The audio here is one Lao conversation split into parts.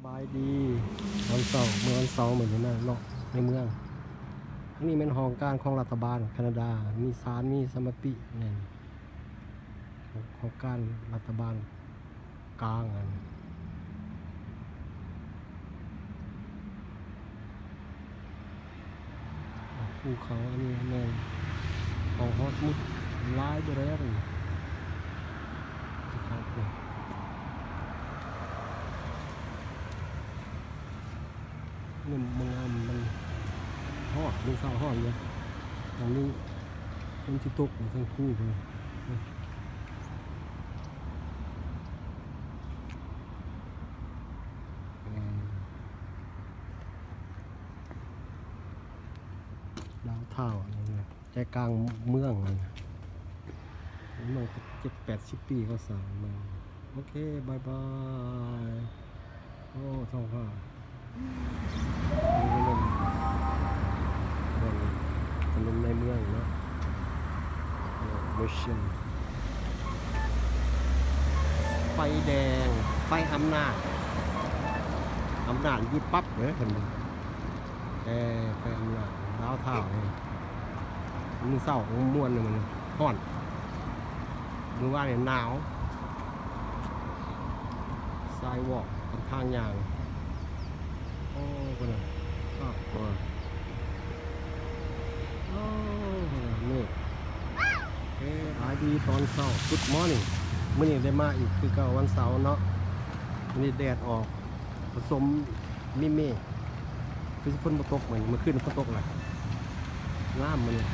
ສະບາຍດີ ຕອນເຊົ້າ ມື້ວັນເສົາມື້ນີ້ມາເລາະໃນເມືອງ. ທາງນີ້ແມ່ນຫ້ອງການຂອງລັດຖະບານຄານາດາ ມີສານ ມີສຳມະຕິແໜ້ນ ຫ້ອງການລັດຖະບານກາງຫັ້ນ. ພູເຂົາ ອັນນີ້ແມ່ນຫ້ອງຫໍສະໝຸດ Library ນີ້ມັນງາມ ມັນຮ້ອນ ມື້ເຊົ້າຮ້ອນເດ້ ອັນນີ້ຝົນຊິຕົກ ເທິງພູພຸ້ນ. ດາວທາວ ໃຈກາງເມືອງ ເມືອງເຈັດແປດສິບປີເຂົາສ້າງມາ. ໂອເຄ ບາຍບາຍ. ໂອ້ ທ້ອງຟ້າ ນີ້ເປັນຖະໜົນໃນເມືອງເນາະ Mission ໄຟແດງ ໄຟອຳນາດ ອຳນາດຢຸດປັບເດີ ເພິ່ນວ່າ ແຕ່ໄຟອຳນາດ ດາວທາວນີ້ ມື້ເຊົ້າມ່ວນ ມື້ນີ້ຮ້ອນ ມື້ວານນີ້ໜາວ. ຊາຍວອກ ເປັນທາງຍ່າງ ໂອ້ ພຸ້ນນະ ອ້າວ ໂອ້ ພຸ້ນນະ ເມກ. ເອີ ສະບາຍດີຕອນເຊົ້າ Good morning. ມື້ນີ້ໄດ້ມາອີກຄືເກົ່າ ວັນເສົາເນາະ. ມື້ນີ້ແດດອອກ ປະສົມມີເມກ ຄືຊິຝົນບໍ່ຕົກມື້ນີ້ ມື້ຄືນຝົນຕົກແຫຼະ. ງາມມື້ນີ້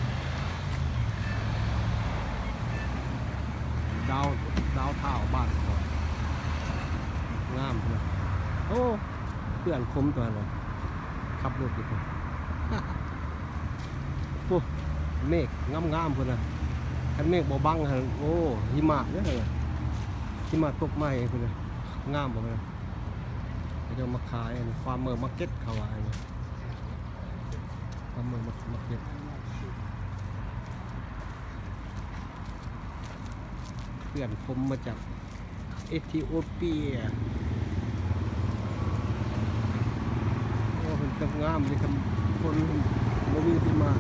ດາວ ດາວທາວບ້ານຂ້ອຍ ງາມພຸ້ນນະ. ໂອ້ ເພື່ອນຜົມຕົວນັ້ນ ຂັບລົດຢູ່ພຸ້ນ. ໂອ້ ເມກງາມໆ ພຸ້ນນະ. ຄັນເມກບໍ່ບັງຫັ້ນ ໂອ້ ຫິມະເດ້ ຫິມະຕົກໃໝ່ພຸ້ນນະ. ງາມບໍ່? ເຂົາເຈົ້າມາຂາຍ ອັນ Farmer Market ເຂົາວ່າ ອັນ Farmer Market. ເພື່ອນຜົມມາຈາກເອທິໂອເປຍ. ໂອ້ ເພິ່ນຈັກງາມເດ້ ຄັນຝົນບໍ່ມີຫິມະ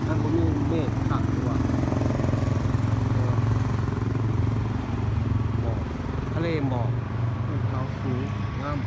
ຄັນບໍ່ມີເມກຄັກວ່າ ໝອກ ທະເລໝອກ ພູເຂົາສູງ ງາມ.